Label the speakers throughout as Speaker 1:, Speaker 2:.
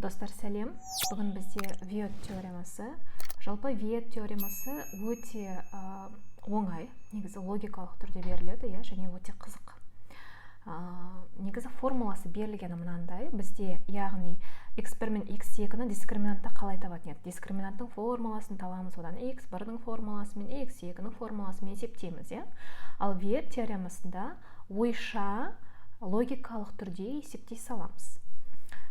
Speaker 1: Достар, сәлем! Бүгін бізде Виет теоремасы. Жалпы, Виет теоремасы өте оңай негізі, логикалық түрде беріледі, иә, және өте қызық. Негізі формуласы берілгені мынандай бізде, яғни x1 мен x2-ні дискриминантта қалай табатын едік? Дискриминанттың формуласын табамыз, одан x1-дің формуласы мен x2-нің формуласымен есептейміз, иә. Ал Виет теоремасында ойша, логикалық түрде есептей саламыз.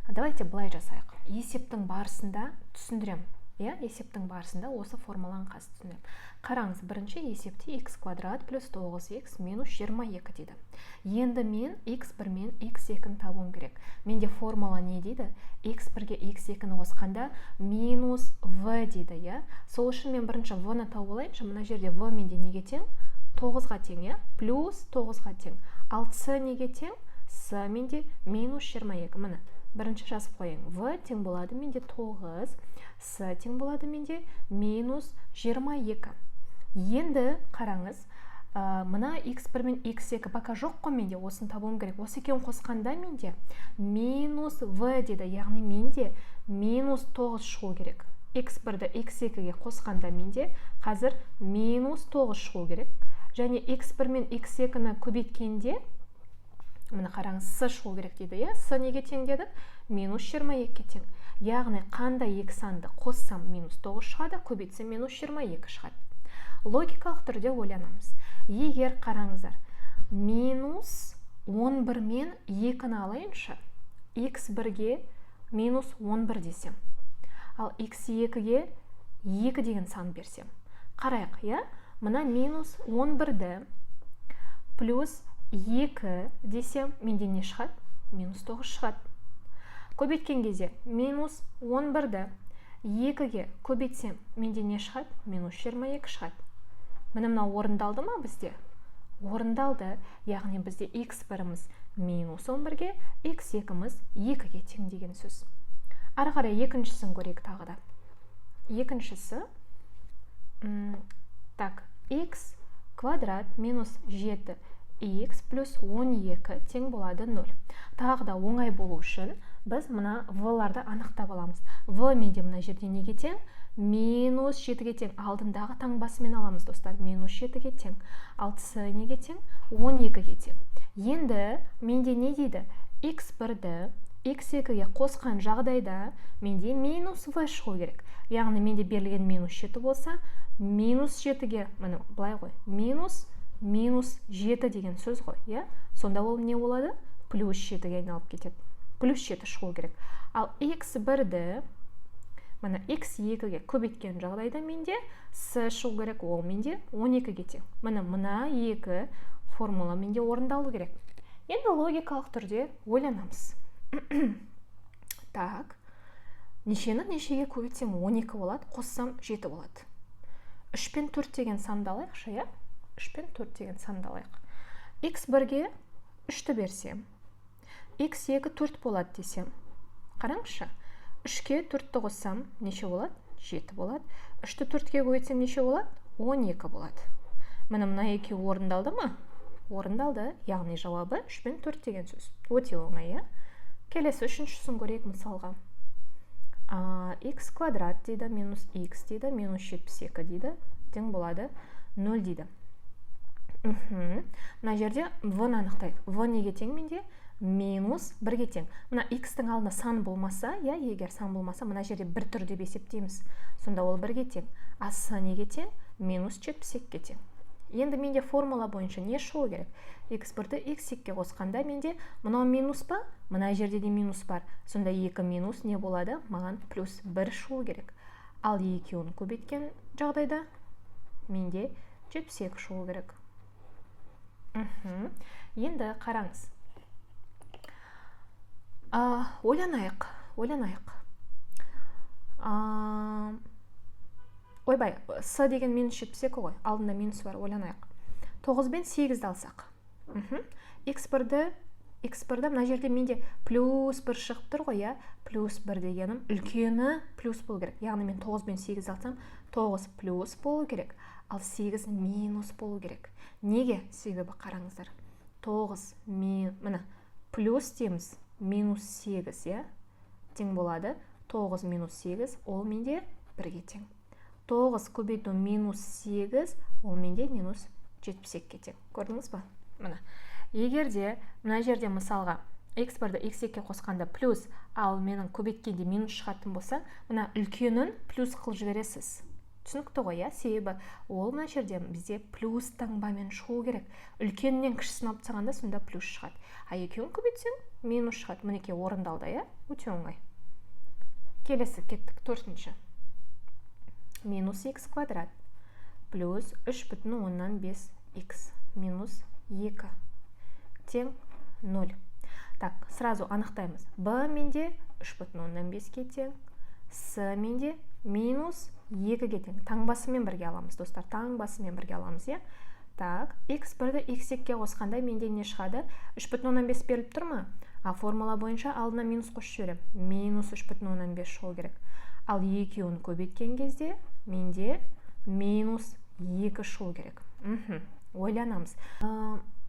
Speaker 1: Давайте былай жасайық: есептің барысында түсіндірем, иә, есептің барысында осы формуланы қазір түсіндіремін. Қараңыз, бірінші есепте x квадрат плюс 9x минус 22 дейді. Енді мен x1 мен x2-ні табуым керек. Менде формула не дейді? x1-ге x2-ні қосқанда минус в дейді, иә. Сол үшін мен бірінші в-ны тауып алайыншы. Мына жерде в менде неге тең? 9-ға тең, иә, плюс 9-ға тең. Ал с неге тең? С менде минус 22. Міне, бірінші жазып қояйын: в тең болады менде 9, с тең болады менде минус 22. Енді қараңыз, мына x1 мен x2 пока жоқ қой менде, осыны табуым керек. Осы екеуін қосқанда менде минус в деді, яғни менде минус 9 шығу керек. x1-ді x2-ге қосқанда менде қазір минус 9 шығу керек. Және x1 мен x2-ні көбейткенде, міне, қараңыз, с шығу керек дейді, иә. С неге тең дедік? Минус 22-ге тең. Яғни қандай екі санды қоссам, минус 9 шығады, көбейтсем, минус 22 шығады? Логикалық түрде ойланамыз. Егер, қараңыздар, минус 11 мен 2-ні алайыншы, x1-ге минус 11 десем, ал x2-ге 2 деген сан берсем, қарайық, иә. Мына минус 11-ді плюс 2 десем, менде не шығады? Минус 9 шығады. Көбейткен кезде минус 11-ді 2-ге көбейтсем, менде не шығады? Минус 22 шығады. Міне, мынау орындалды ма бізде? Орындалды. Яғни бізде x біріміз минус 11-ге, x екіміз 2-ге тең деген сөз. Ары қарай екіншісін көрейік тағы да. Екіншісі, так, x квадрат минус 7 x плюс 12 тең болады 0. Тағы да оңай болу үшін біз мына в-ларды анықтап аламыз. В менде мына жерде неге тең? Минус 7-ге тең. Алдындағы таңбасымен аламыз, достар, минус 7-ге тең. Ал с неге тең? 12-ге тең. Енді менде не дейді? X бірді x екіге қосқан жағдайда менде минус в шығу керек. Яғни менде берілген минус 7 болса, минус 7-ге, міне, былай ғой, минус минус 7 деген сөз ғой, иә. Сонда ол не болады? Плюс 7-ге айналып кетеді, плюс 7 шығу керек. Ал x бірді, міне, x екіге көбейткен жағдайда менде с шығу керек, ол менде 12-ге тең. Міне, мына екі формула менде орындалу керек. Енді логикалық түрде ойланамыз. Так, нешені нешеге көбейтсем, 12 болады, қоссам, 7 болады? 3 пен 4 деген санды алайықшы, иә. 3 пен 4 деген санды алайық. X бірге 3-ті берсем, x 2 4 болады десем, қараңызшы, 3-ке 4-ті қоссам, неше болады? 7 болады. 3-ті 4-ке көбейтсем, неше болады? 12 болады. Міне, мына екеуі орындалды ма? Орындалды. Яғни жауабы 3 пен 4 деген сөз. Өте оңай, иә. Келесі үшіншісін көрейік. Мысалға, x квадрат дейді, минус x дейді, минус 72 дейді, тең болады 0 дейді. Мына жерде в ны анықтайық. В неге тең менде? Минус бірге тең. Мына x-тің алдында сан болмаса, иә, егер сан болмаса, мына жерде бір тұр деп есептейміз, сонда ол бірге тең. А с неге тең? Минус 72-ге тең. Енді менде формула бойынша не шығу керек? X бірді x екіге қосқанда менде мынау минус па? Мына жерде де минус бар. Сонда екі минус не болады? Маған плюс бір шығу керек. Ал екеуін көбейткен жағдайда менде 72 шығу керек. Енді қараңыз, ойланайық, ойланайық. Ойбай, с деген минус 72 ғой, алдында минус бар. Ойланайық. 9 бен 8-ді алсақ, x бірді, x бірді, мына жерде менде плюс бір шығып тұр ғой, иә. Плюс бір дегенім үлкені плюс болу керек. Яғни мен 9 бен 8 алсам, 9 плюс болу керек, ал 8 минус болу керек. Неге? Себебі қараңыздар, 9 міне, плюс дейміз, минус 8, иә. тең болады 9 минус 8, ол менде 1-ге тең. 9 көбейту минус 8, ол менде минус 72-ге тең. Көрдіңіз ба? Мына. Егер де мына жерде мысалға x1-ді x2-ге қосқанда плюс, ал менің көбейткенде минус шығатын болса, мына үлкенін плюс қылып жібересіз. Түсінікті ғой, иә? Себебі ол мына жерде бізде плюс таңбамен шығу керек. Үлкенінен кішісін алып тастағанда, сонда плюс шығады. А екеуін көбейтсең, минус шығады. Мінекей, орындалды, иә? Өте оңай. Келесі кеттік, төртінші. Минус х квадрат плюс 3,5 х минус 2 тең 0. Так, сразу анықтаймыз. B менде 3,5-ке тең, С менде минус 2-ге тең. Таңбасымен бірге аламыз, достар, таңбасымен бірге аламыз, иә? Так, x1-ді x2-ге қосқанда менде не шығады? 3,5 беріліп тұр ма? А формула бойынша алдына минус қосып жіберемін. Минус 3,5 шығу керек. Ал екеуін көбейткен кезде менде минус 2 шығу керек. Ойланамыз.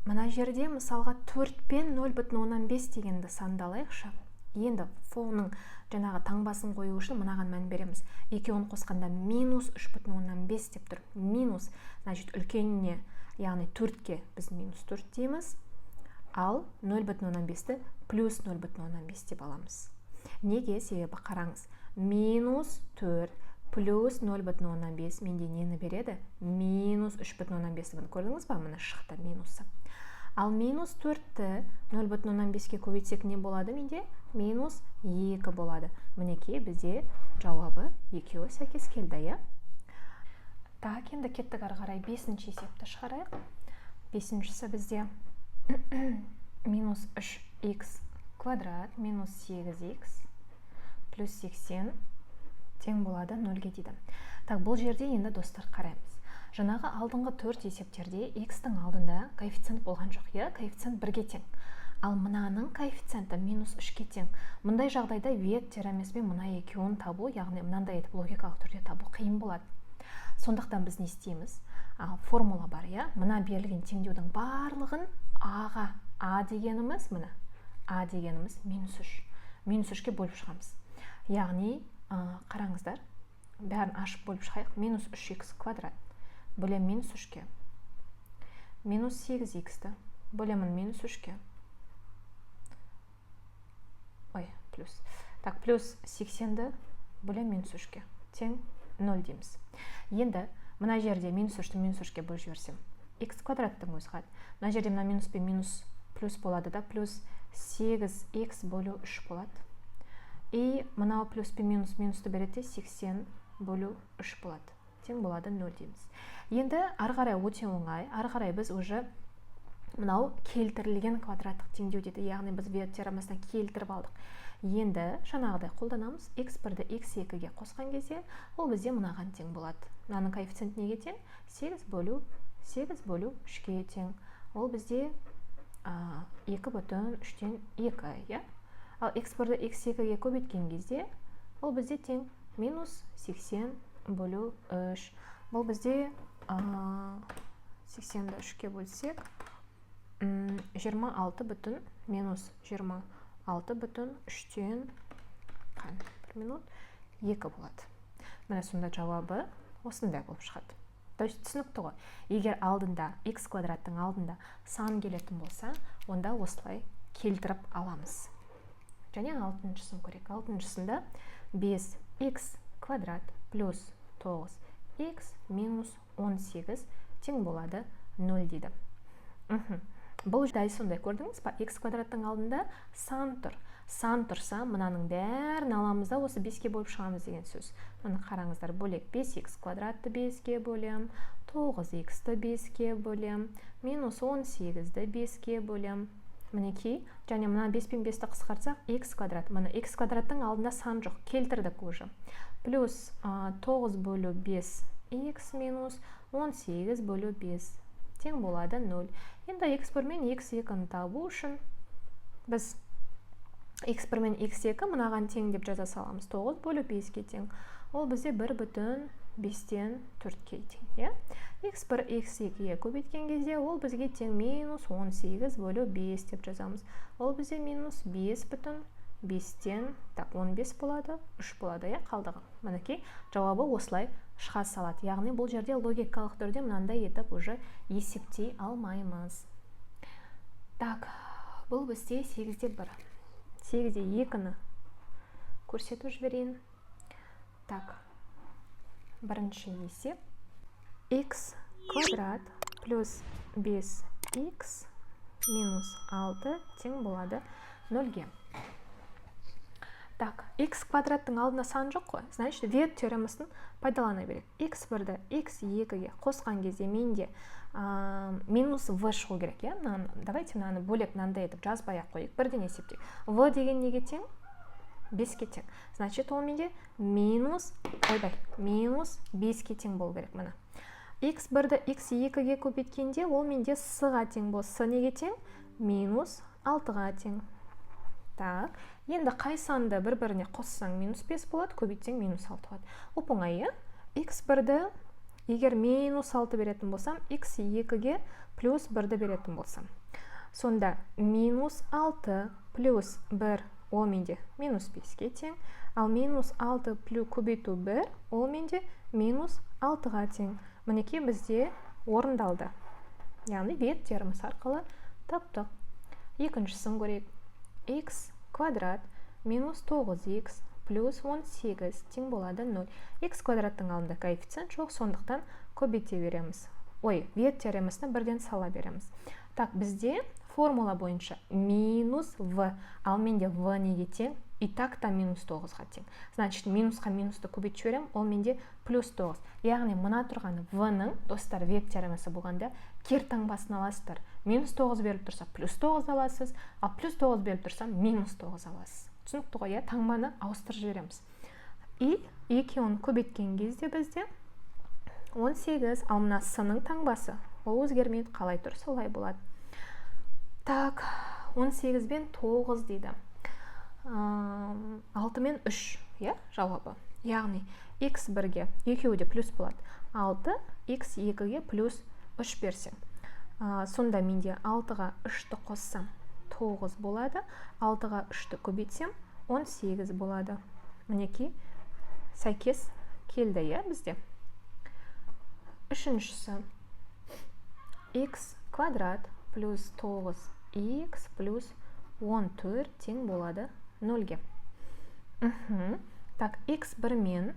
Speaker 1: Мына жерде мысалға 4 пен 0,5 дегенді санды алайықшы. Енді фонның жаңағы таңбасын қою үшін мынаған мән береміз. Екеуін қосқанда минус 3,5 деп тұр. Минус, значит, үлкеніне, яғни 4-ке біз минус 4 дейміз, ал 0,5-ті плюс 0,5 деп аламыз. Неге? Себебі қараңыз, минус 4 плюс 0,5 менде нені береді? Минус 3,5. Көрдіңіз ба? Міне, шықты минусы. Ал минус 4-ті 0,5-ке көбейтсек, не болады менде? Минус 2 болады. Мінекей, бізде жауабы екеуі сәйкес келді, иә? Так, енді кеттік ары қарай, бесінші есепті шығарайық. Бесіншісі бізде минус 3х квадрат минус 8х плюс 80 тең болады 0-ге дейді. Так, бұл жерде енді, достар, қараймыз. Жаңағы алдыңғы төрт есептерде x-тің алдында коэффициент болған жоқ, иә? Коэффициент бірге тең. Ал мынаның коэффициенті минус 3-ке тең. Мұндай жағдайда Виет теоремасымен мына екеуін табу, яғни мынандай етіп логикалық түрде табу қиын болады. Сондықтан біз не істейміз? Формула бар, иә? Мына берілген теңдеудің барлығын а-ға, а дегеніміз мына, а дегеніміз минус 3. Минус 3-ке бөліп шығамыз. Яғни, қараңыздар, бәрін ашып бөліп шығайық. Минус 3х квадрат бөлем минус 3-ке. Минус 8х-ті бөлемін минус 3-ке. Ой, плюс. Так, плюс 80-ді бөлем минус 3-ке. Тең 0 дейміз. Енді мына жерде минус 3-ті минус 3-ке бөліп жіберсем, х квадраттың өзі қалады. Мына жерде мына минус пен минус плюс болады да, плюс 8х бөлу 3 болады. И мынау плюс пен минус минусты береді де, 80 бөлу 3 болады. Тең болады 0 дейміз. Енді ары қарай өте оңай. Ары қарай біз уже мынау келтірілген квадраттық теңдеу дейді, яғни біз Виет теоремасынан келтіріп алдық. Енді жаңағыдай қолданамыз. x1-ді x2-ге қосқан кезде ол бізде мынаған тең болады. Мынаның коэффициенті неге тең? 8 бөлу 8 бөлу 3-ке тең. Ол бізде 2 бүтін 3-тен 2, иә? Ал x1-ді x2-ге көбейткен кезде ол бізде тең минус 80 бөлу 3. Бұл бізде 80-ді 3-ке бөлсек, 26 бүтін, минус 26 бүтін 3-тен, бір минут, 2 болады. Міне, сонда жауабы осындай болып шығады. То есть түсінікті ғой. Егер алдында, x квадраттың алдында сан келетін болса, онда осылай келтіріп аламыз. Және алтыншысын көрейік. Алтыншысында 5x квадрат плюс 9x минус 18 тең болады 0 дейді. Бұл дәл сондай, көрдіңіз ба? X квадраттың алдында сан тұр. Сан тұрса, мынаның бәрін аламыз да, осы 5-ке бөліп шығамыз деген сөз. Міне, қараңыздар, бөлек 5x квадратты 5-ке бөлем, 9x-ті 5-ке бөлем, минус 18-ді 5-ке бөлем. Мінекей, және мына 5 пен 5-ті қысқартсақ, x квадрат. Міне, x квадраттың алдында сан жоқ, келтірдік уже. Плюс 9 бөлу 5 x минус 18 бөлу 5 тең болады 0. Енді x1 мен x2-ні табу үшін біз x1 мен x2 мынаған тең деп жаза саламыз. 9 бөлу 5-ке тең. Ол бізде 1 бүтін 5-тен 4-ке тең, иә? x1 x2-ге көбейткен кезде ол бізге тең минус 18 бөлу 5 деп жазамыз. Ол бізде минус 5 бүтін 5-тен, так, 15 болады, 3 болады, иә, қалдығы. Мінекей, жауабы осылай шыға салады. Яғни бұл жерде логикалық түрде мынандай етіп уже есептей алмаймыз. Так, бұл бізде 8-де 1. 8-де 2-ні көрсетіп жіберейін. Так, бірінші есеп. X квадрат плюс 5x минус 6 тең болады 0-ге. Так, x квадраттың алдында сан жоқ қой, значит, Виет теоремасын пайдалана берейік. X1-ді x2-ге қосқан кезде менде минус в шығу керек, иә? Мынаны, давайте мынаны бөлек мынандай етіп жазбай ақ қояйық, бірден есептейік. В деген неге тең? 5-ке тең. Значит, ол менде минус, ойбай, минус 5-ке тең болу керек, міне. X1-ді x2-ге көбейткенде ол менде с-ға тең болады. С неге тең? Минус 6-ға тең. Так, енді қай санды бір-біріне қоссаң минус 5 болады, көбейтсең минус 6 болады? Оп оңай, иә? X1-ді егер минус 6 беретін болсам, x2-ге плюс 1-ді беретін болсам, сонда минус 6 плюс 1 ол менде минус 5-ке тең, ал минус 6 плюс көбейту 1 ол менде минус 6-ға тең. Мінекей, бізде орындалды. Яғни Виет теоремасы арқылы таптық. Екіншісін көрейік. X квадрат минус 9x плюс 18 тең болады 0. X квадраттың алдында коэффициент жоқ, сондықтан көбейте береміз. Ой, Виет теоремасына бірден сала береміз. Так, бізде формула бойынша минус в, ал менде в неге тең? И так та минус 9-ға тең. Значит, минусқа минусты көбейтіп жіберемін, ол менде плюс 9. Яғни мына тұрған в-ның, достар, Виет теоремасы болғанда кері таңбасын аласыздар. Минус 9 беріліп тұрса, плюс 9 аласыз, ал плюс 9 беріліп тұрса, минус 9 аласыз. Түсінікті ғой, иә? Таңбаны ауыстырып жібереміз. И екеуін көбейткен кезде бізде 18, ал мына с-ның таңбасы ол өзгермейді, қалай тұр, солай болады. Так, 18 бен 9 дейді. 6 мен 3, иә, жауабы. Яғни x бірге екеуі де плюс болады. 6 x 2-ге плюс 3 берсең. Сонда менде 6-ға 3-ті қоссам 9 болады, 6-ға 3-ті көбейтсем 18 болады. Мінекей, сәйкес келді, иә, бізде. Үшіншісі: x квадрат плюс 9x плюс 14 тең болады 0-ге. Так, x1 мен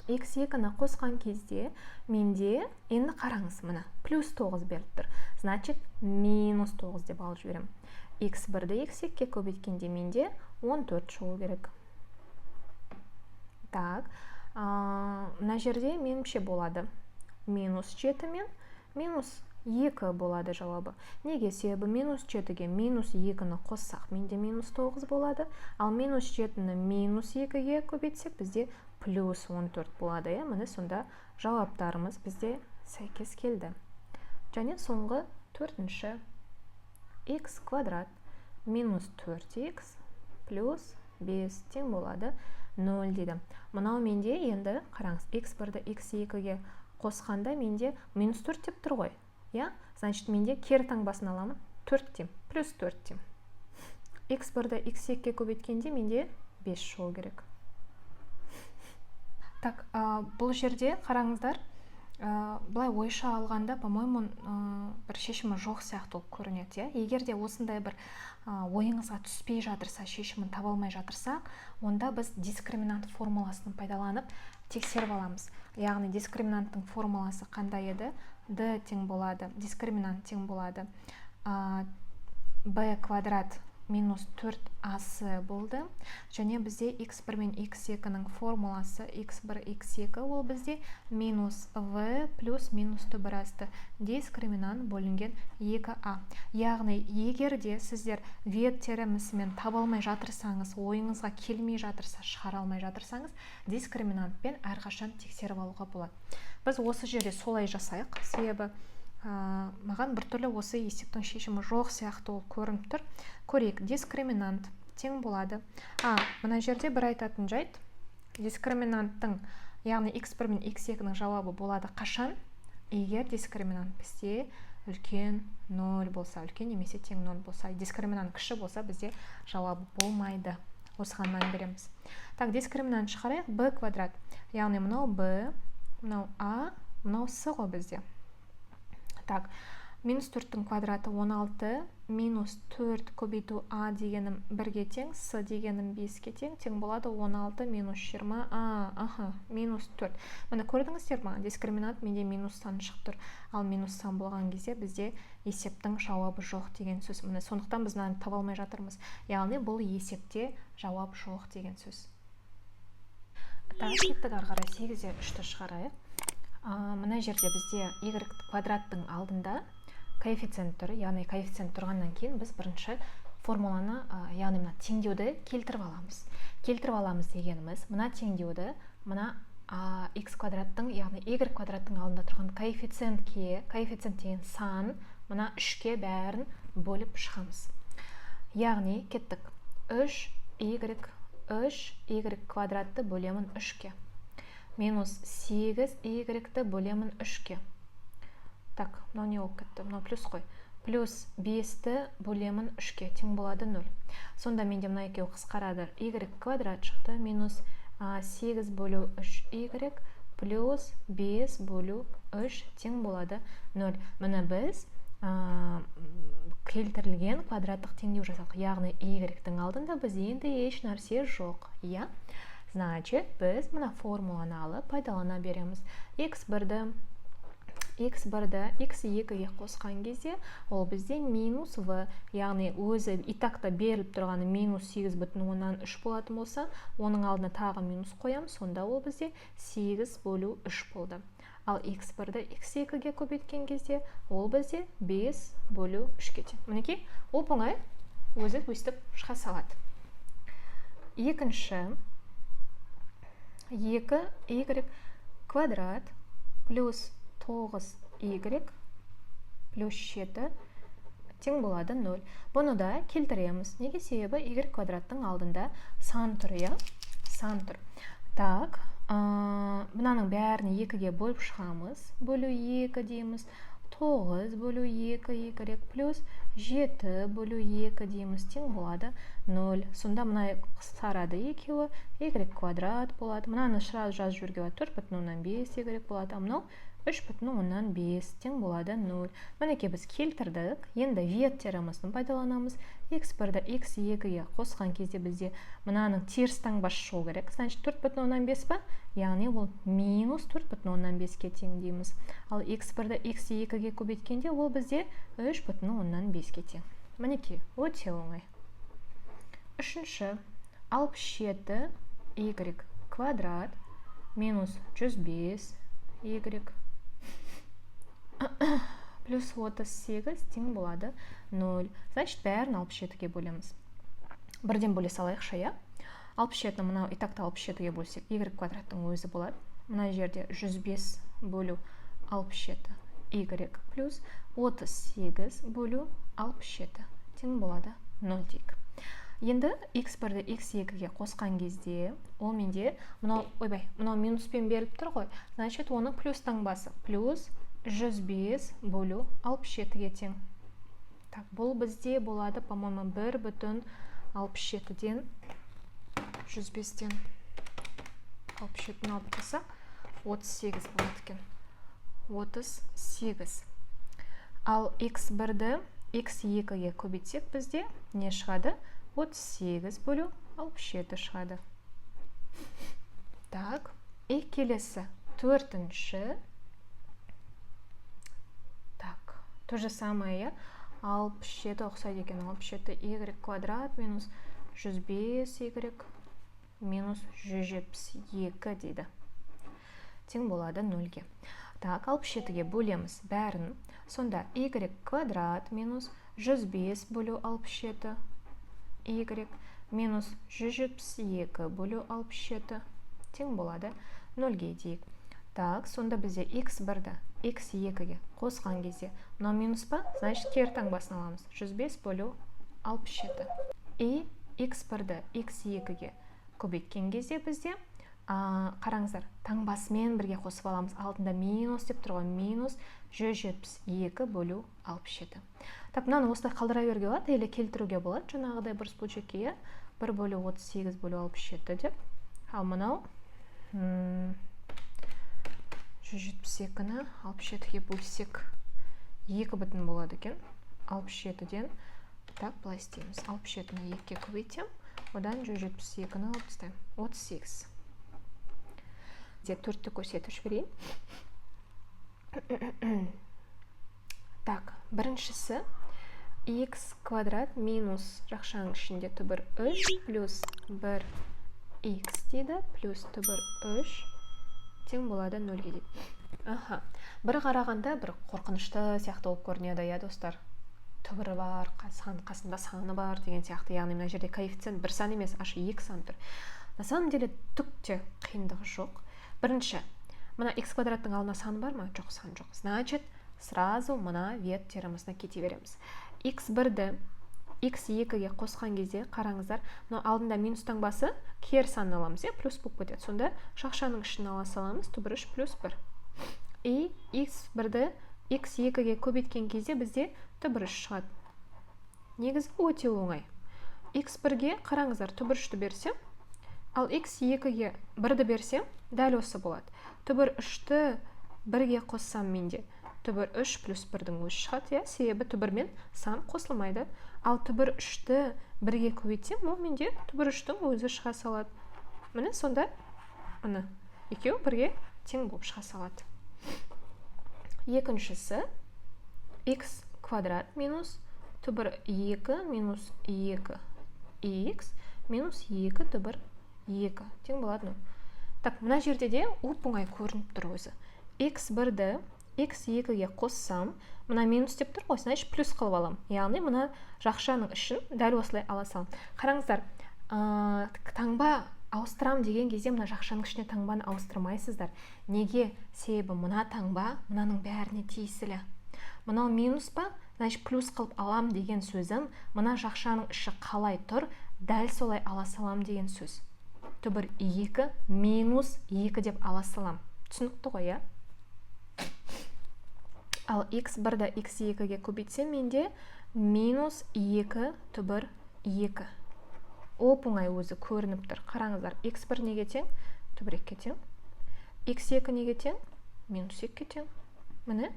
Speaker 1: x2-ні қосқан кезде менде, енді қараңыз, мына плюс 9 беріп тұр. Значит, минус 9 деп алып жіберемін. X1-ді x2-ге көбейткенде менде 14 шығу керек. Так, мына жерде меніңше болады минус 7 мен минус 2 болады жауабы. Неге? Себебі минус 7-ге минус 2-ні қоссақ, менде минус 9 болады, ал минус 7-ні минус 2-ге көбейтсек, бізде плюс 14 болады, иә? Міне, сонда жауаптарымыз бізде сәйкес келді. Және соңғы төртінші: x квадрат минус 4x плюс 5 тең болады 0 дейді. Мынау менде енді қараңыз, x1-ді x2-ге қосқанда менде минус 4 деп тұр ғой, иә? Значит, менде кері таңбасын аламын, 4 деймін, плюс 4 деймін. X1-ді x2-ге көбейткенде менде 5 шығу керек. Так, бұл жерде қараңыздар, былай ойша алғанда, по-моему, бір шешімі жоқ сияқты болып көрінеді, иә? Егер де осындай бір ойыңызға түспей жатырса, шешімін таба алмай жатырсақ, онда біз дискриминант формуласын пайдаланып тексеріп аламыз. Яғни дискриминанттың формуласы қандай еді? D тең болады, дискриминант тең болады b квадрат минус 4ac болды. Және бізде x1 мен x2-нің формуласы x1, x2 ол бізде минус в плюс минус түбір асты дискриминант бөлінген 2а. Яғни егер де сіздер Виет теоремасымен таба алмай жатырсаңыз, ойыңызға келмей жатырса, шығара алмай жатырсаңыз, дискриминантпен әрқашан тексеріп алуға болады. Біз осы жерде солай жасайық, себебі маған біртүрлі осы есептің шешімі жоқ сияқты болып көрініп тұр. Көрейік. Дискриминант тең болады. Мына жерде бір айтатын жайт: дискриминанттың, яғни x1 мен x2-нің жауабы болады қашан? Егер дискриминант бізде Үлкен 0 болса, үлкен немесе тең 0 болса. Дискриминант кіші болса, бізде жауабы болмайды. Осыған мән береміз. Так, дискриминант шығарайық. B квадрат. Яғни мынау B, мынау А, мынау С ғой бізде. Так, минус 4-тің квадраты 16, минус 4 көбейту А дегенім 1-ге тең, С дегенім 5-ке тең, тең болады 16 минус 20, А, аха, минус 4. Міне, көрдіңіздер ма? Дискриминант менде минус сан шығып тұр. Ал минус сан болған кезде бізде есептің жауабы жоқ деген сөз. Міне, сондықтан біз мынаны таба алмай жатырмыз. Яғни бұл есепте жауап жоқ деген сөз. Так, кеттік ары қарай, 8-де 3-ті шығарайық. Мына жерде бізде y квадраттың алдында коэффициент тұр, яғни коэффициент тұрғаннан кейін біз бірінші формуланы, яғни мына теңдеуді келтіріп аламыз. Келтіріп аламыз дегеніміз, мына теңдеуді мына x квадраттың, яғни y квадраттың алдында тұрған коэффициентке, коэффициент деген сан, мына 3-ке бәрін бөліп шығамыз. Яғни кеттік. 3 y, 3 y квадратты бөлемін 3-ке. Минус 8 y-ті бөлемін 3-ке. Так, мынау не болып кетті? Мынау плюс қой. Плюс 5-ті бөлемін 3-ке, тең болады 0. Сонда менде мына екеуі қысқарады. Y квадрат шықты, минус 8 бөлу 3 y плюс 5 бөлу 3 тең болады 0. Міне, біз келтірілген квадраттық теңдеу жасадық. Яғни y-тің алдында бізде енді еш нәрсе жоқ, иә? Значит, біз мына формуланы алып пайдалана береміз. X1-ді x2-ге қосқан кезде ол бізде минус в, яғни өзі и так та беріліп тұрғаны минус 8,3 болатын болса, оның алдына тағы минус қоямыз, сонда ол бізде 8 бөлу 3 болды. Ал x1-ді x2-ге көбейткен кезде ол бізде 5 бөлу 3-ке тең. Мінекей, оп оңай өзі өстіп шыға салады. Екінші, 2 y квадрат плюс 9y плюс 7 тең болады 0. Бұны да келтіреміз. Неге? Себебі y квадраттың алдында сан тұр, иә? Сан тұр. Так, мынаның бәрін 2-ге бөліп шығамыз. Бөлу 2 дейміз. 9 бөлу 2 y плюс 7 бөлу 2 дейміз, тең болады 0. Сонда мына қысқарады екеуі, y квадрат болады. Мынаны сразу жазып жіберуге болады. 4,5 y болады. Ал мынау 3,5 тең болады 0. Мінекей, біз келтірдік. Енді Виет теоремасын пайдаланамыз. X1-ді x2-ге қосқан кезде бізде мынаның теріс таңбасы шығу керек. Значит, 4,5 па? Яғни ол минус 4,5-ке тең дейміз. Ал x1-ді x2-ге көбейткенде ол бізде 3,5-ке тең. Мінекей, өте оңай. Үшінші, 67 y квадрат минус 105 y плюс 38 тең болады 0. Значит, бәрін 67-ге бөлеміз. Бірден бөле салайықшы, иә? 67-ні мынау и так та 67-ге бөлсек, y квадраттың өзі болады. Мына жерде 105 бөлу 67 y плюс 38 бөлу 67 тең болады 0 дейік. Енді x1-ді x2-ге қосқан кезде ол менде мынау, ойбай, мынау минуспен беріліп тұр ғой. Значит, оның плюс таңбасы плюс 105 бөлу 67-ге тең. Так, бұл бізде болады, по-моему, 1,67-ден 105-тен 67-ні алып тастасақ, 38 болады екен. 38. Ал x1-ді x2-ге көбейтсек, бізде не шығады? 38 бөлу 67 шығады. Так, и келесі төртінші. Так, то же самое, иә? 67 ұқсайды екен. 67 y квадрат минус 105 y минус 172 дейді. Тең болады 0-ге. Так, 67-ге бөлеміз бәрін. Сонда y квадрат минус 105 бөлу 67 y минус 172 бөлу 67 тең болады 0-ге дейік. Так, сонда бізде x1-ді x2-ге қосқан кезде мынау минус па? Значит, кері таңбасын аламыз. 105 бөлу 67. И x1-ді x2-ге көбейткен кезде бізде Қараңыздар, таңбасымен бірге қосып аламыз. Алдында минус деп тұр ғой, минус 172 бөлу 67. Так, мынаны осылай қалдыра беруге болады, или келтіруге болады жаңағыдай бұрыс бөлшекке, иә? 1 бөлу 38 бөлу 67 деп. Ал мынау 172-ні 67-ге бөлсек 2 бүтін болады екен. 67-ден, так, былай істейміз. 67-ні 2-ге көбейтем, одан 172-ні алып тастаймын. 38. Де 4-ті көрсетіп жіберейін. Так, біріншісі х квадрат минус жақшаның ішінде түбір 3 плюс 1 х дейді, плюс түбір 3 тең болады 0-ге дейді. Аха. Бір қарағанда бір қорқынышты сияқты болып көрінеді, иә, достар. Түбірі бар, қасында саны бар деген сияқты. Яғни мына жерде коэффициент бір сан емес, аж екі сан тұр. На самом деле түк те қиындығы жоқ. Бірінші, мына х квадраттың алдына сан бар ма? Жоқ, сан жоқ. Значит, сразу мына Виет теоремасына кете береміз. Х1-ді х2-ге қосқан кезде, қараңыздар, мынау алдында минус таңбасы, кері санын аламыз, иә, плюс болып кетеді. Сонда жақшаның ішін ала саламыз, түбір 3 плюс 1. И х1-ді х2-ге көбейткен кезде бізде түбір 3 шығады. Негізі өте оңай. Х1-ге, қараңыздар, түбір 3-ті берсем, ал х2-ге 1-ді берсем, дәл осы болады. Түбір 3-ті 1-ге қоссам, менде түбір 3 плюс 1-дің өзі шығады, иә, себебі түбірмен сан қосылмайды. Ал түбір 3-ті 1-ге көбейтсем, ол менде түбір 3-тің өзі шыға салады. Міне, сонда міне екеуі бірге тең болып шыға салады. Екіншісі х квадрат минус түбір 2 минус 2 х минус 2 түбір 2 тең болады 0. Так, мына жерде де оп-оңай көрініп тұр өзі. Х1-ді х2-ге қоссам, мына минус деп тұр ғой, значит плюс қылып аламын. Яғни мына жақшаның ішін дәл осылай ала саламын. Қараңыздар, таңба ауыстырам деген кезде мына жақшаның ішіне таңбаны ауыстырмайсыздар. Неге? Себебі мына таңба мынаның бәріне тиесілі. Мынау минус па? Значит плюс қылып алам деген сөзім, мына жақшаның іші қалай тұр, дәл солай ала салам деген сөз. Түбір 2 минус 2 деп ала салам. Түсінікті ғой, иә? Ал х1-ді х2-ге көбейтсем, менде минус 2 түбір 2. Оп-оңай өзі көрініп тұр. Қараңыздар, х1 неге тең? Түбір 2-ге тең. Х2 неге тең? Минус 2-ге тең. Міне,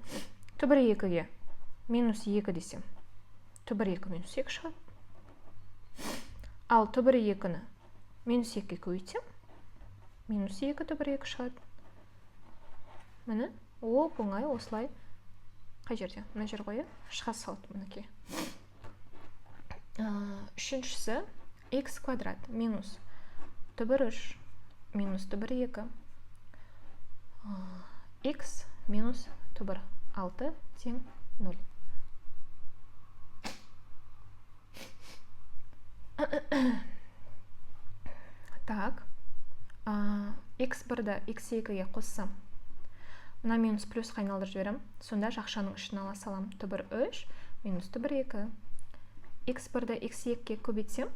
Speaker 1: түбір 2-ге минус 2 десем, түбір 2 минус 2 шығады. Ал түбір 2-ні минус 2-ге көбейтсем, минус 2 түбір 2 шығады. Міне, оп-оңай осылай қай жерде? Мына жер ғой, шыға салды мінекей. Үшіншісі х квадрат минус түбір 3 минус түбір 2 х минус түбір 6 тең 0. Так, х1-ді х2-ге қоссам, мына минус плюсқа айналдырып жіберемін. Сонда жақшаның ішін ала салам. Түбір 3 минус түбір 2. Х1-ді х2-ге көбейтсем,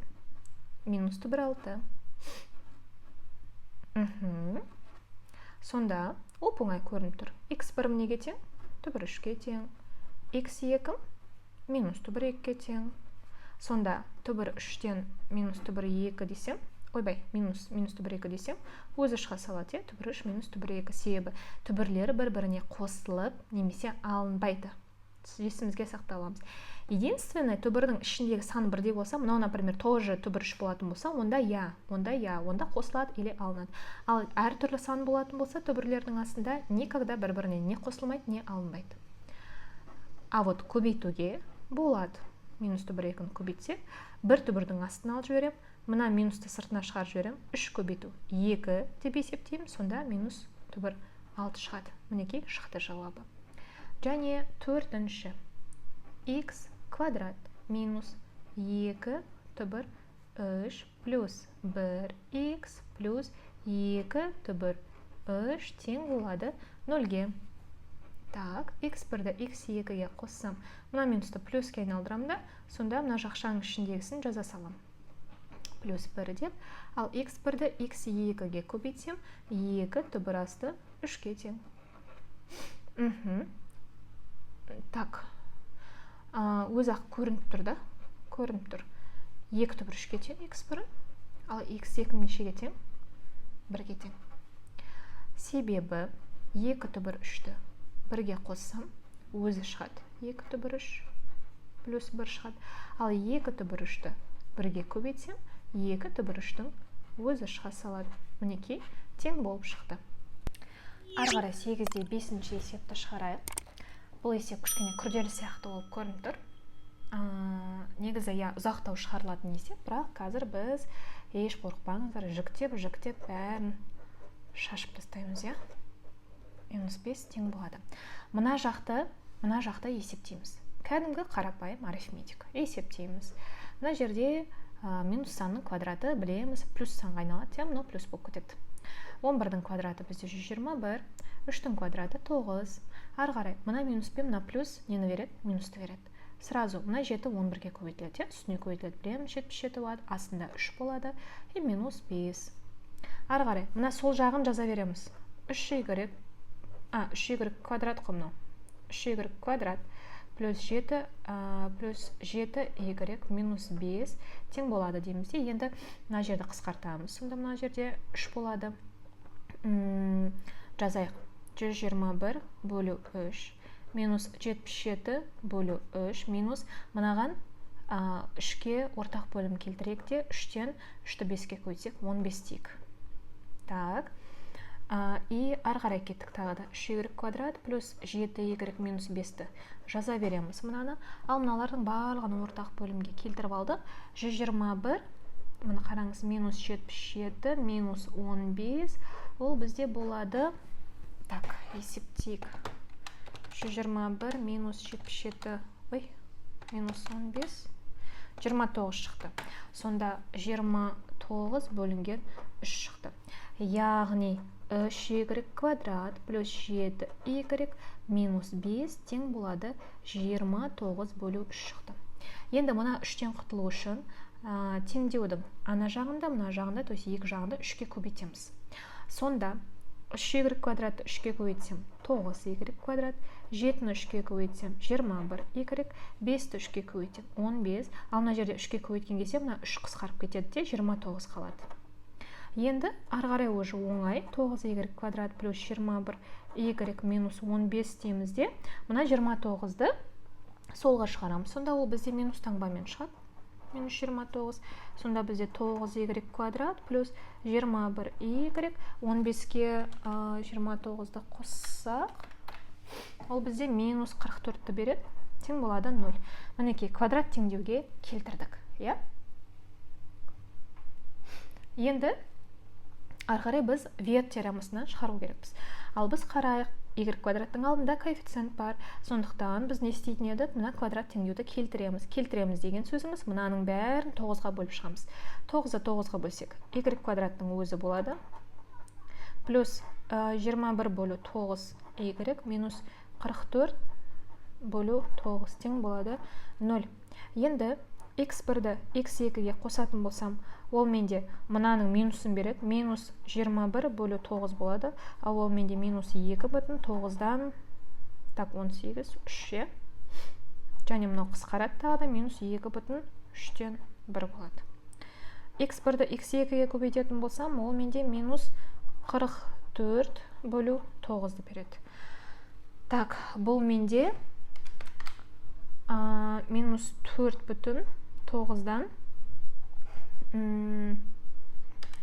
Speaker 1: минус түбір 6. Сонда оп-оңай көрініп тұр. Х1 неге тең? Түбір 3-ке тең. Х2 минус түбір 2-ге тең. Сонда түбір 3-тен минус түбір 2 десем, ойбай, минус түбір 2 десем, өзі шыға салады, иә, түбір 3 минус түбір 2. Себебі түбірлері бір-біріне қосылып немесе алынбайды. Есімізге сақтай аламыз. Единственное, түбірдің ішіндегі сан бірдей болса, мынау, например, тоже түбір 3 болатын болса, онда я, онда қосылады или алынады. Ал әртүрлі сан болатын болса, түбірлердің астында никогда бір-біріне не қосылмайды, не алынбайды. А вот көбейтуге болады. Минус түбір 2-ні көбейтсек, бір түбірдің астына алып жіберем, мына минусты сыртына шығарып жіберем, 3 көбейту 2 деп есептеймін, сонда минус түбір 6 шығады. Мінекей шықты жауабы. Және төртінші х квадрат минус 2 түбір 3 плюс 1 х плюс 2 түбір 3 тең болады 0-ге. Так, х1-ді х2-ге қоссам, мына минусты плюске айналдырамын да, сонда мына жақшаның ішіндегісін жаза саламын. плюс 1 деп, ал x1-ді x2-ге көбейтсем, 2 түбір асты 3-ке тең. Так, өзі-ақ көрініп тұр да? Көрініп тұр. 2 түбір 3-ке тең x1, ал x2 нешеге тең? 1-ге тең. Себебі 2 түбір 3-ті 1-ге қоссам, өзі шығады. 2 түбір 3 плюс 1 шығады. Ал 2 түбір 3-ті 1-ге көбейтсем, 2 түбір 3-тің өзі шыға салады. Мінекей, тең болып шықты. Ары қарай 8-де 5-ші есепті шығарайық. Бұл есеп кішкене күрделі сияқты болып көрініп тұр. Негізі, иә, ұзақтау шығарылатын есеп, бірақ қазір біз еш қорықпаңыздар, жіктеп-жіктеп бәрін шашып тастаймыз, иә. Минус 5 тең болады. Мына жақты есептейміз. Кәдімгі қарапайым арифметика. Есептейміз. Мына жерде минус санның квадраты білеміз, плюс санға айналады, иә, мынау плюс болып кетеді. 11-дің квадраты бізде 121, 3-тің квадраты 9. Ары қарай мына минус пен мына плюс нені береді? Минусты береді. Сразу мына 7 11-ге көбейтіледі, иә, үстіне көбейтіледі, білеміз, 77 болады, астында 3 болады, и минус 5. Ары қарай мына сол жағын жаза береміз. 3y, 3y квадрат қой мынау. 3y квадрат плюс 7, плюс 7y минус 5 тең болады дейміз де. Енді мына жерді қысқартамыз. Сонда мына жерде 3 болады. Жазайық. 121 бөлу 3 минус 77 бөлу 3 минус мынаған 3-ке ортақ бөлім келтірейік те, 3-тен 3-ті 5-ке көбейтсек 15 дейік. Так. И ары қарай кеттік тағы да. 3y квадрат плюс 7y минус 5-ті жаза береміз мынаны. Ал мыналардың барлығын ортақ бөлімге келтіріп алдық. 121, мына қараңыз, минус 77 минус 15, ол бізде болады. Так, есептейік. 121 минус 77, ой, минус 15, 29 шықты. Сонда 29 бөлінген 3 шықты. Яғни 3y квадрат плюс 7y минус 5 тең болады 29 бөлу 3 шықты. Енді мына 3-тен құтылу үшін теңдеудің ана жағында, мына жағында, то есть екі жағында 3-ке көбейтеміз. Сонда 3y квадратты 3-ке көбейтсем 9y квадрат, 7-ні 3-ке көбейтсем 21y, 5-ті 3-ке көбейтсем 15, ал мына жерде 3-ке көбейткен кезде мына 3 қысқарып кетеді де 29 қалады. Енді ары қарай уже оңай, 9y квадрат плюс 21y минус 15 дейміз де, мына 29-ды солға шығарамыз. Сонда ол бізде минус таңбамен шығады. Минус 29. Сонда бізде 9y квадрат плюс 21y, 15-ке 29-ды қоссақ, ол бізде минус 44-ті береді, тең болады 0. Мінекей, квадрат теңдеуге келтірдік, иә? Енді ары қарай біз Виет теоремасынан шығару керекпіз. Ал біз қарайық, y квадраттың алдында коэффициент бар. Сондықтан біз не істейтін едік? Мына квадрат теңдеуді келтіреміз. Келтіреміз деген сөзіміз мынаның бәрін 9-ға бөліп шығамыз. 9-ды 9-ға бөлсек, y квадраттың өзі болады. Плюс 21 бөлу 9 y минус 44 бөлу 9 тең болады 0. Енді x1-ді x2-ге қосатын болсам, ол менде мынаның минусын береді, минус 21 бөлу 9 болады, ал ол менде минус 2,9-дан, так, 18, 3, иә? Және мынау қысқарады тағы да, минус 2,3-тен 1 болады. x1-ді x2-ге көбейтетін болсам, ол менде минус 44 бөлу 9-ды береді. Так, бұл менде минус 4,9-дан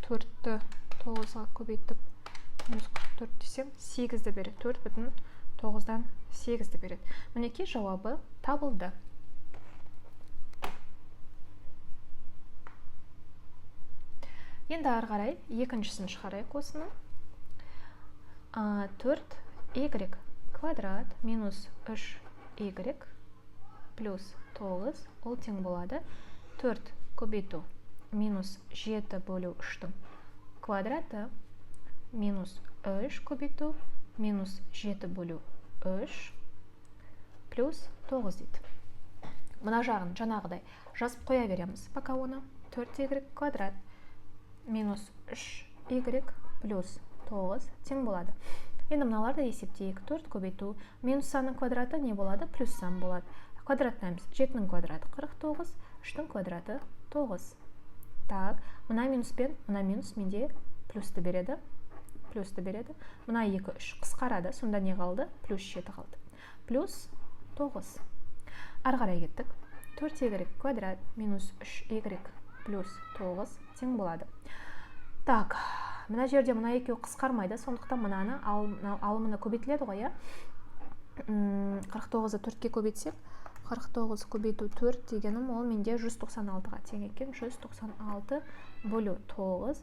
Speaker 1: 4-ті 9-ға көбейтіп минус 44 десем 8-ді береді. 4,9-дан 8-ді береді. Мінекей, жауабы табылды. Енді ары қарай екіншісін шығарайық осының. 4y квадрат минус 3y плюс 9, ол тең болады 4 көбейту минус 7 бөлу 3-тің квадраты минус 3 көбейту минус 7 бөлу 3 плюс 9 дейді. Мына жағын жаңағыдай жазып қоя береміз пока оны. 4y квадрат минус 3y плюс 9 тең болады. Енді мыналарды есептейік. 4 көбейту минус санның квадраты не болады? Плюс сан болады. Квадраттаймыз. 7-нің квадраты 49, 3-тің квадраты 9. Так, мына минуспен мына минус менде плюсті береді. Плюсті береді. Мына 2, 3 қысқарады. Сонда не қалды? Плюс 7 қалды. Плюс 9. Ары қарай кеттік. 4y квадрат минус 3y плюс 9 тең болады. Так, мына жерде мына екеуі қысқармайды, сондықтан мынаны алымына көбейтіледі ғой, иә? 49-ды 4-ке көбейтсек, 49 көбейту 4 дегенім ол менде 196-ға тең екен. 196 бөлу 9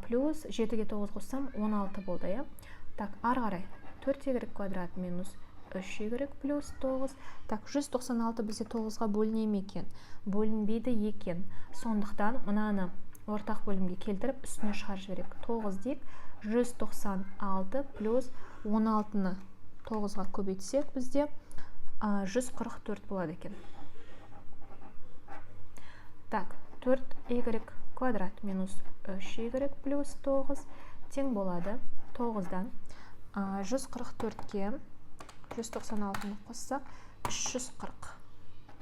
Speaker 1: плюс 7-ге 9 қоссам 16 болды, иә? Так, ары қарай 4y квадрат минус 3y плюс 9. Так, 196 бізде 9-ға бөліне ме екен? Бөлінбейді екен. Сондықтан мынаны ортақ бөлімге келтіріп, үстіне шығарып жіберейік. 9 дейік. 196 плюс 16-ны 9-ға көбейтсек, бізде 144 болады екен. Так, 4y квадрат минус 3y плюс 9 тең болады. 9-дан 144-ке 196-ны қоссақ, 340.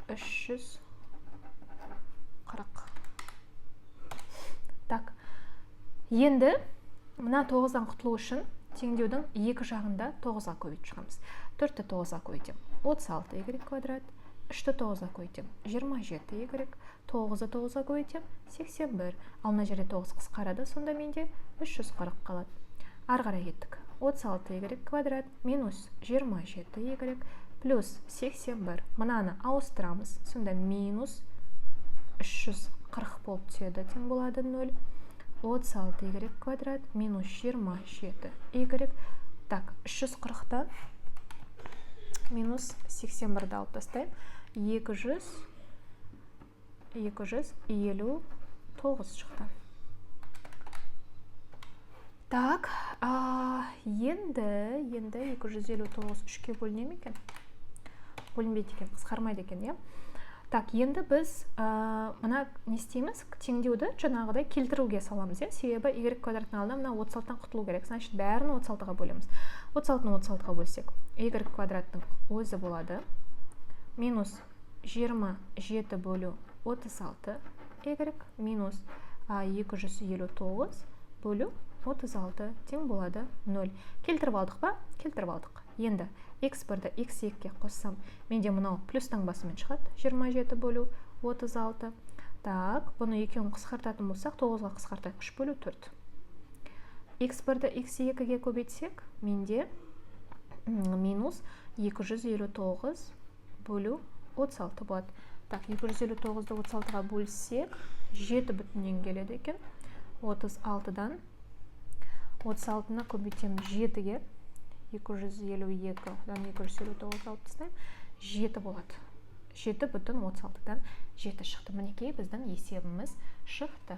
Speaker 1: 340. Так, енді мына 9-дан құтылу үшін теңдеудің екі жағында 9-ға көбейтіп шығамыз. 4-ті 9-ға көбейтемін, 36y квадрат. 3-ті 9-ға көбейтемін, 27y. 9-ды 9-ға көбейтемін, 81. Ал мына жерде 9 қысқарады, сонда менде 340 қалады. Ары қарай кеттік. 36y квадрат минус 27y плюс 81. Мынаны ауыстырамыз, сонда минус 340 болып түседі, тең болады 0. 36y квадрат минус 27y. Так, 340-тан минус 81-ді алып тастаймын. 259 шықты. Так, енді 259 3-ке бөліне ме екен? Бөлінбейді екен, қысқармайды екен, иә? Так, енді біз мына не істейміз? Теңдеуді жаңағыдай келтіруге саламыз, иә? Себебі y квадраттың алдына мына 36-тан құтылу керек. Значит, бәрін 36-ға бөлеміз. 36-ны 36-ға бөлсек, y квадраттың өзі болады. Минус 27 бөлу 36 y минус 259 бөлу 36 тең болады 0. Келтіріп алдық па? Келтіріп алдық. Енді x1-ді x2-ге қоссам, менде мынау плюс таңбасымен шығады. 27 бөлу 36. Так, бұны екеуін қысқартатын болсақ, 9-ға қысқартайық, 3 бөлу 4. x1-ді x2-ге көбейтсек, менде минус 259 бөлу 36 болады. Так, 259-ды 36-ға бөлсек, 7 бүтіннен келеді екен. 36-дан 36-ны көбейтемін 7-ге, 252-дан 259 алып тастаймын, 7 болады. 7 бүтін 36-дан 7 шықты. Мінекей, біздің есебіміз шықты.